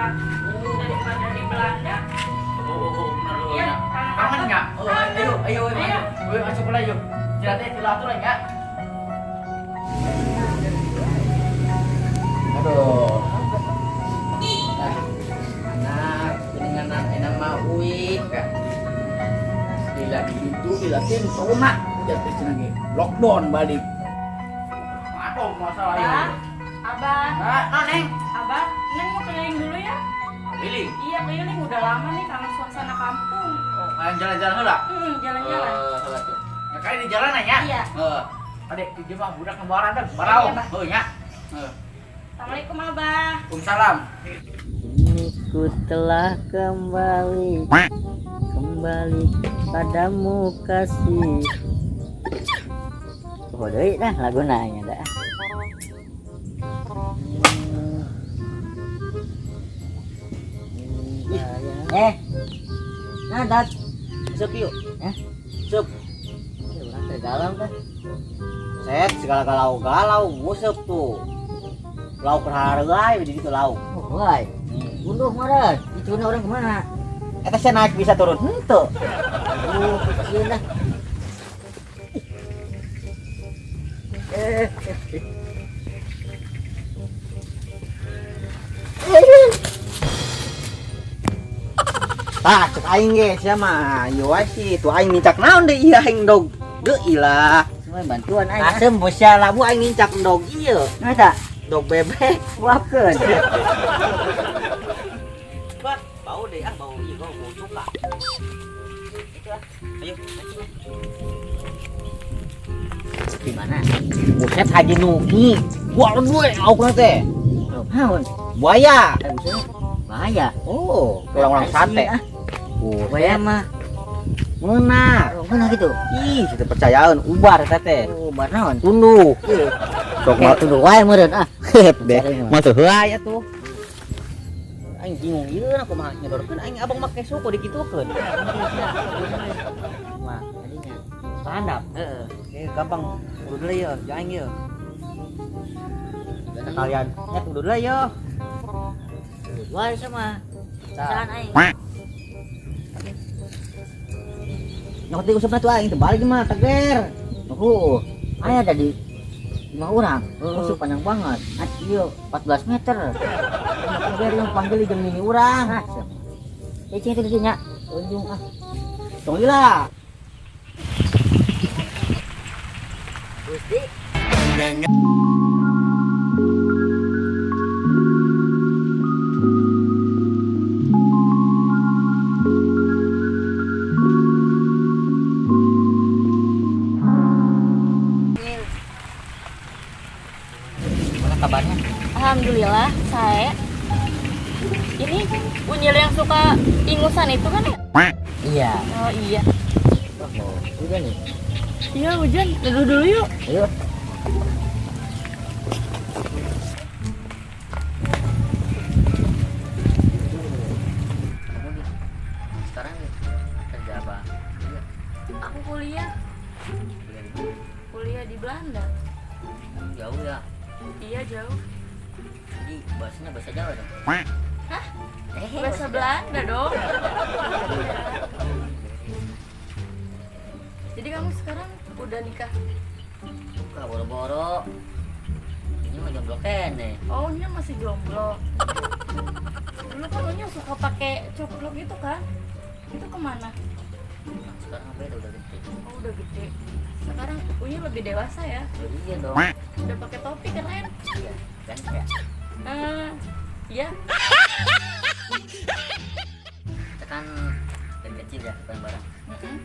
Daripada di Belanda. Oh, bener lu. Iya, nya. kangen Kangen apa? nggak? Oh, ayo, ayo, ayo, Ayo. Ayo, masuk lah yuk. Jalan teh tilu atuh lah nya. Aduh. Ah, anak, dengan enak mah uik. Bila itu, bila tim corona, ya teh cenah ge. Lockdown balik. Aduh, masalah Abah, ini. Abah, Nah, nah, Neng. Abah, Neng mau keliling dulu ya. Keliling. Iya, keliling udah lama nih kangen suasana kampung. Oh, kalian jalan-jalan heula. Jalan-jalan. Eh, heula tuh. Ya kali di jalan nya. Iya. Heeh. Adek, di mah budak ngebaran dah, barau. Iya, Bah. Heuh nya. Heuh. Assalamualaikum, Abah. Waalaikumsalam. Kini ku telah kembali, kembali padamu kasih. Oh, deui dah lagu nanya dah. Eh, nah dat, Sup yuk. Eh? Sup. Eh, urang teh galau dah. Set segala galau-galau nguseup tuh. Lauk hareuai di ditu lauk. Oh, wai. Gunduh meureun. Itu orang kemana? Eta sia naik bisa turun henteu. Aduh, kasihan dah. Eh, eh, eh. Tah, cek aing ge sia mah. Ieu wae sih, tuh aing nincak naon deui ieu aing dog. Deui lah. Semua bantuan aing. Asem bosya labu aing nincak dog ieu. Nah, tak Dog bebek. luapkeun. Bah, bau deh ah, bau ieu bau bau cuka. Itu ah. Ayo. Di mana? Buset Haji Nuki. Buah duwe laukna teh. Oh, naon? Buaya. Eh, buset. Bahaya. Oh, orang-orang sate. Ah, Buset. buaya mah. Meunah. Oh, mana gitu? Ih, kita percayaan ubar eta teh. Oh, bar naon? Tunduh. Sok Kayak tunduh wae meureun ah. deh. Masuk heula ya tuh. Aing bingung ieu na kumaha nyodorkeun aing abang make suku dikitukeun. Wah, tadinya. Handap. Heeh. Oke, gampang kudu deui ye, jeung aing ye. Sekalian nya kudu deui ye. Wae sama. Jalan aing. Nyokot di usupna tuh aing teh balik mah teger. Oh, aya ada di lima orang. Usup panjang banget. Ah, iya, 14 meter. Teger yang panggil jeung mini urang. Ah, sama. Eh, cing itu nya. Unjung ah. Tong lila. Gusti. Gimana kabarnya? Alhamdulillah, saya. Ini Unyil yang suka ingusan itu kan ya? Iya. Oh iya. Oh, udah nih. Iya, hujan. Duduk dulu yuk. Ayo. Kamu nih, sekarang kerja apa? Iya, Aku kuliah, kuliah di mana? kuliah di Belanda. Jauh ya. Iya, jauh. Jadi bahasanya bahasa Jawa dong. Hah? Eh, Bahasa Belanda dong. Jadi kamu sekarang udah nikah? Buka boro-boro. Ini mah jomblo kene. Oh, Unya masih jomblo. Dulu kan Unya suka pakai coplok gitu kan? Itu kemana? Sekarang beda, udah gede. Oh, udah gede. Sekarang Unya lebih dewasa ya. Oh, iya dong. Udah pakai topi keren. Iya, kan ya. Eh, iya. Kita kan dari kecil ya bareng-bareng. Mm-mm.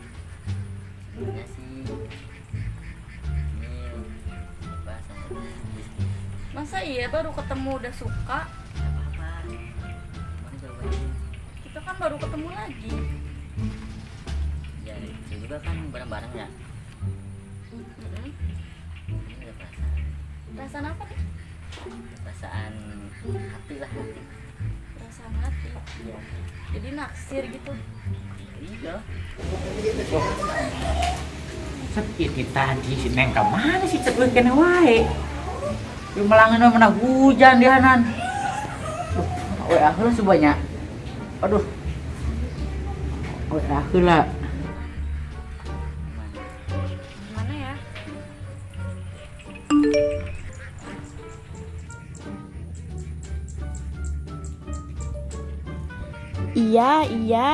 Sebenarnya sih ini suka sama Gusti. Masa iya baru ketemu udah suka? Nggak apa-apa. Gimana jawabannya? Kita kan baru ketemu lagi. Ya, itu juga kan bareng-bareng ya. Mm-mm. Ini ada perasaan. Perasaan apa nih? Perasaan hati lah, hati. Perasaan hati. Iya. Jadi naksir gitu. Iya. Sepi ti tadi si Neng ka mana sih cek euy kene wae. Di melangan mah mana hujan di hanan. Duh, WA heula subanya. Aduh. WA heula. Mana ya? Iya, iya.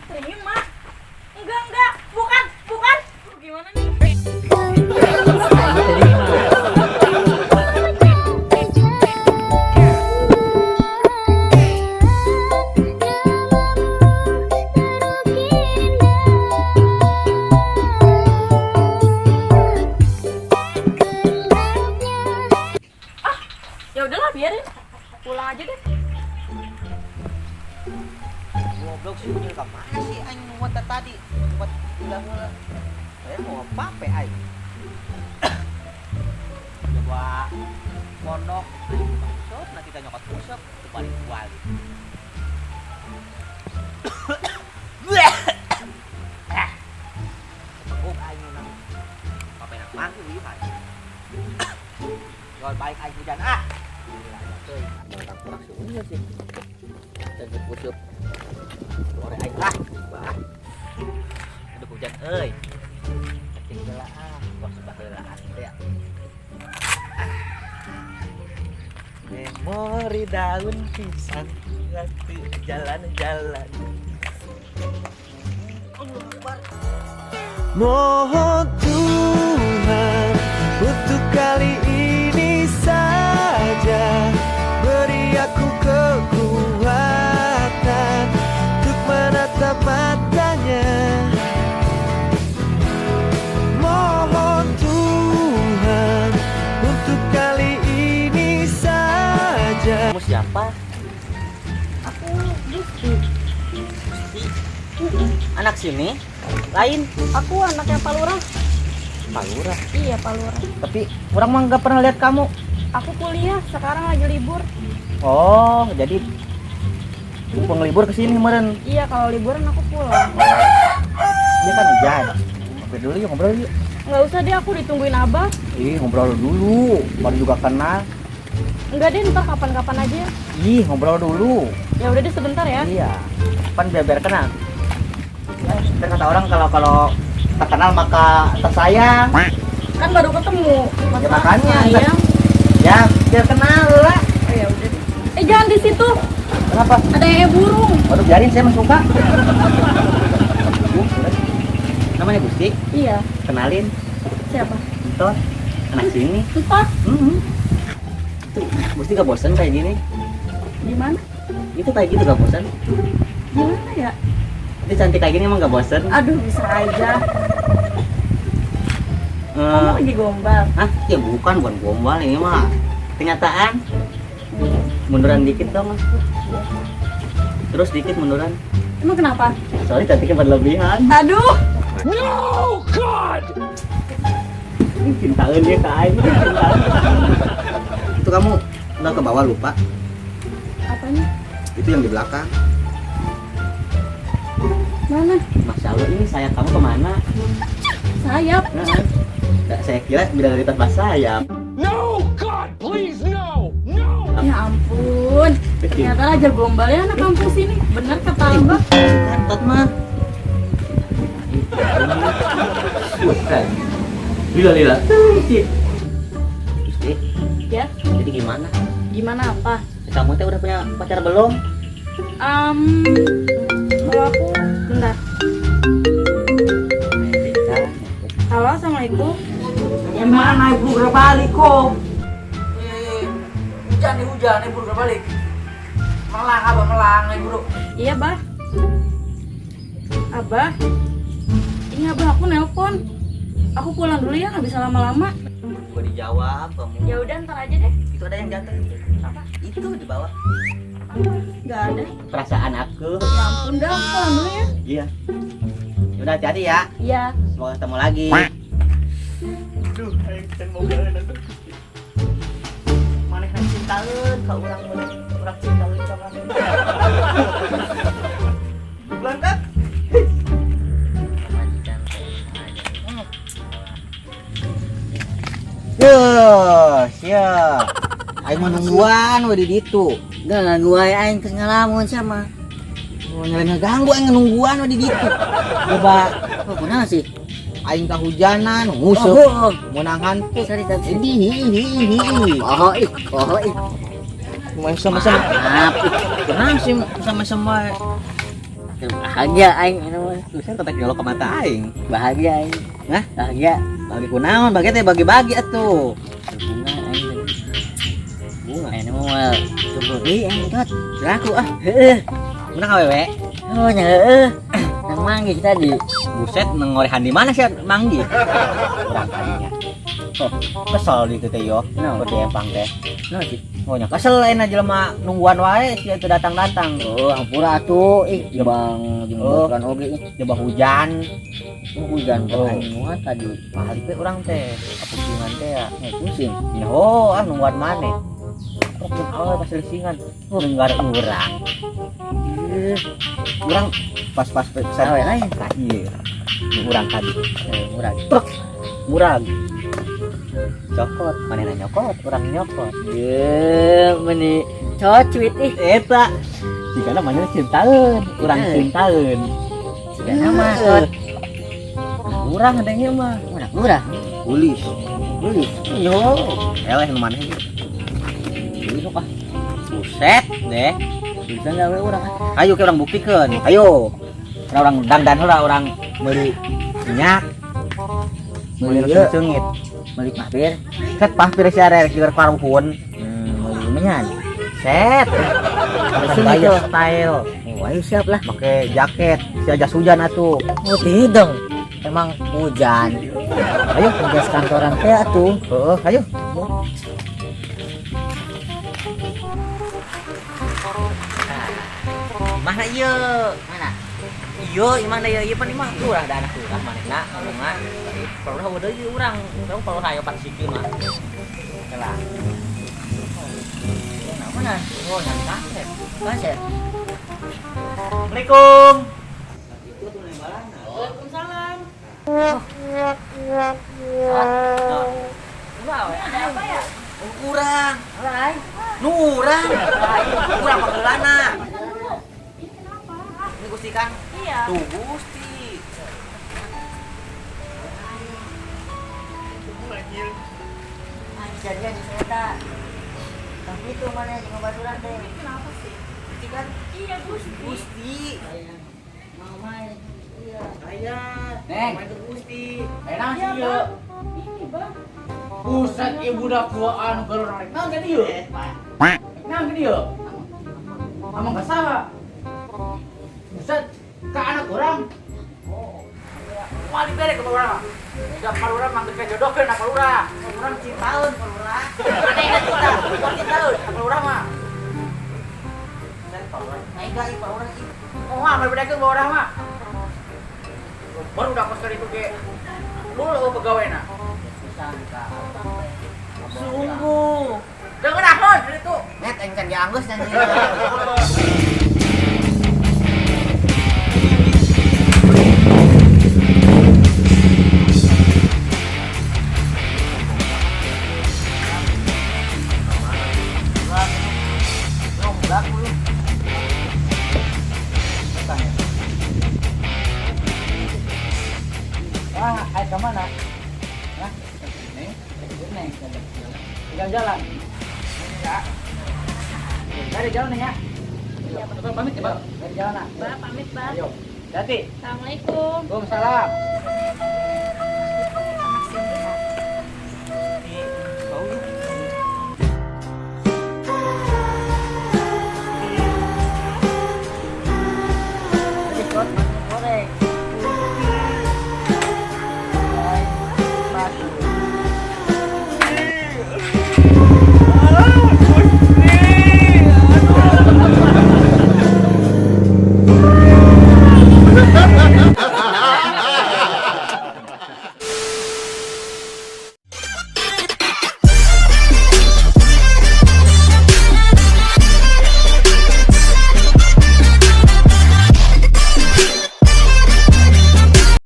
Terima. Enggak, enggak. Bukan, bukan. Gimana nih? Ah, ya udahlah biarin. Pulang aja deh. Goblok sih unyil ka mana sih aing ngumpet tadi? Ngumpet udah heula. Saya mau apa aing? Coba pondok aing maksud nah kita nyokot usep teu balik-balik. Oh, aing nang apa nang mangku ieu aing. Jual baik aing hujan ah. Gila teuing. Kurang si unyil sih. Dan usep. Sore aing lah. Bah. Aduh hujan euy. Cing heula ah, kok sebah heulaan teh. Memori daun pisang waktu jalan-jalan. Mohon Tuhan untuk kali ini saja beri aku kekuatan untuk menatap matanya. Mohon Tuhan untuk kali ini saja. Kamu siapa? Aku Gusti. Anak sini? Lain? Aku anaknya Pak Lurah. Pak Lurah. Iya, Pak Lurah. Tapi orang mah nggak pernah lihat kamu. Aku kuliah, sekarang lagi libur. Oh, jadi pengelibur kesini kemarin. Iya, kalau liburan aku pulang. Ini kan hujan. Ngobrol dulu yuk, ngobrol yuk. Nggak usah deh, aku ditungguin Abah. Ih, ngobrol dulu. Baru juga kenal. Enggak deh, ntar kapan-kapan aja. Ih, ngobrol dulu. Ya udah deh sebentar ya. Iya. Kan biar kenal. Ntar kata orang kalau terkenal maka tersayang. Kan baru ketemu. Masa Ya, makanya. sayang. Ya, biar kenal lah. Oh ya udah deh. Jangan di situ. Kenapa? Ada yang burung. Waduh, biarin saya mah suka. Namanya Gusti, Iya. kenalin. Siapa? Entot, anak sini. Entah. Itu Gusti gak bosan kayak gini? Gimana? Itu kayak gitu gak bosan? Gimana ya? Itu cantik kayak gini emang gak bosan? Aduh, bisa aja. Kamu lagi gombal. Hah? Ya bukan gombal ini mah. Kenyataan. Munduran dikit dong. Terus dikit munduran. Emang kenapa? Soalnya cantiknya berlebihan. Aduh. No God! Ini cintaan dia ke aing. Cintaan. Itu kamu nggak ke bawah lupa? Apanya? Itu yang di belakang. Mana? Masya Allah, ini sayap kamu kemana? Sayap. Nah, nggak, saya kira bidadari tanpa sayap. No God, please no! No! Ya ampun. Ternyata raja gombalnya anak kampus ini. Bener kata Abah. Bukan, tot mah. Bukan. Lila lila. Gusti, Ya, jadi gimana? gimana apa? Kamu teh udah punya pacar belum? Kalau aku bentar. Halo, assalamualaikum. Yang mana ibu udah balik kok? Hujan nih hujan, ibu udah balik. Melang abah melang ibu. Iya, Bah. Abah. Ini Abah aku nelpon. Aku pulang dulu ya, nggak bisa lama-lama. Gua dijawab kamu. Ya udah ntar aja deh. Itu ada yang jatuh. Apa? Itu di bawah. Apa? Nggak ada. Perasaan aku. Ya ampun dah, aku pulang dulu ya. Iya. Ya udah hati-hati ya. Iya. Semoga ketemu lagi. Duh, aing teh bogaan atuh. Manehna cintaeun ka urang mun urang cintaeun ka maneh. Berangkat. Aing mah nungguan we di ditu. Enggak ganggu wae aing geus ngalamun sama. Oh, nyalain ngeganggu aing nungguan we di ditu. Coba Oh, kunaon sih? Aing kahujanan, nguseup. Oh, oh. Meunang hantu. Sorry, tapi Ini hi hi hi. Oh, ih, oh, ih. Main sama-sama. Maaf, ih. Kenapa sih sama-sama? Bahagia aing ini mah. Tulisan kotak nyolok ke mata aing. Bahagia aing. Hah? Bahagia. Bagi kunaon, bagi teh bagi-bagi atuh. Bunga aing. Bunga. Aing mah moal jomblo deui aing tot. Laku ah. Heeh. Menang awewe. Oh, nya heeh. Nang manggih tadi. Buset, nengorehan di mana sih manggih? Urang tadinya. Oh, kesel di itu teh yo. Naon? Di empang teh. Naon sih? Oh, nya kesel lain jelema nungguan wae sia teu datang-datang. Oh, hampura atuh. Ih, jebang jeung Oh. baturan oge ih. Coba hujan. Oh, hujan Oh. aing nungguan tadi. Balik we urang teh. Kapusingan teh ya. Eh, pusing. Ya, oh, ah nungguan maneh. Kok pun awewe paselisingan. Oh, nungguan urang. Ih, Urang pas-pas pesan awewe lain. Tah ieu. Nu urang tadi. Eh, murag. Truk. Murag. Cokot, manehna nyokot, urang nyokot. Ye, meni cocuit ih. Eta. Jigana manehna cintaeun, urang Eh. cintaeun. Jigana mah tot. Urang adanya mah. Murah murah. Ulis. Ulis. Yo, eleh nu maneh ieu. Ulis ah. Buset deh. Bisa gawe urang ah. Ayo ke urang buktikeun. Ayo. Urang dangdan heula urang meuli minyak, meuli Meuli ieu, seungit. meuli pahpir. Set pahpir si arek kieu karuhun. Meuli menyan. Set. Sini Gaya tuh. style. Oh, ayo siap lah. Make jaket, si jas hujan atuh. Oh, tidak. Emang hujan. Ayo. Tugas kantoran teh atuh. Heeh, ayo. Mana ieu? Mana? Iya, imah da ieu pan imah urang da anak urang manehna ngomongna. Perlu eueuh deui urang, urang perlu hayo pan siki mah. Lah. Mana? Oh, nyari kaset. Kaset. Assalamualaikum. Waalaikumsalam. Ada apa ya? Urang, Alai. nu urang. Urang panggeulana. Ini kenapa? Ini Gusti kan? Iya. Tuh Gusti. Anjir di kereta. Tapi itu mana jeung baturan teh. Ini kenapa sih? Gusti kan? Iya, Gusti. Gusti. Mau main. Iya. Aya. Neng. Main ke Gusti. Enak Iya, sih ieu. Bang. Ini, Bang. Buset ieu budak gua anu galur rek naon ka dieu? Naon ka dieu? Amang ka saha? Buset ka anak urang. Wali bere ka urang. Da palurah mah geus jodohkeun ka palurah. Urang cintaeun palurah. Manehna cinta, urang cintaeun ka palurah mah. Dan palurah, tega ieu palurah ieu. Oh, mah bedakeun ka urang mah. Baru udah kos itu ge. Lu pegawena. Sungguh. Jangan ahon itu. Net aing can dianggeus nyanyi. Wah, ayo ke mana? Hah? Neng, neng, jalan-jalan. Ya. Dari jalan ya. Iya, Bang. Pamit ya, Bang. Dari jalan. Bang, pamit, Bang. Ayo. Hati. Assalamualaikum. Waalaikumsalam.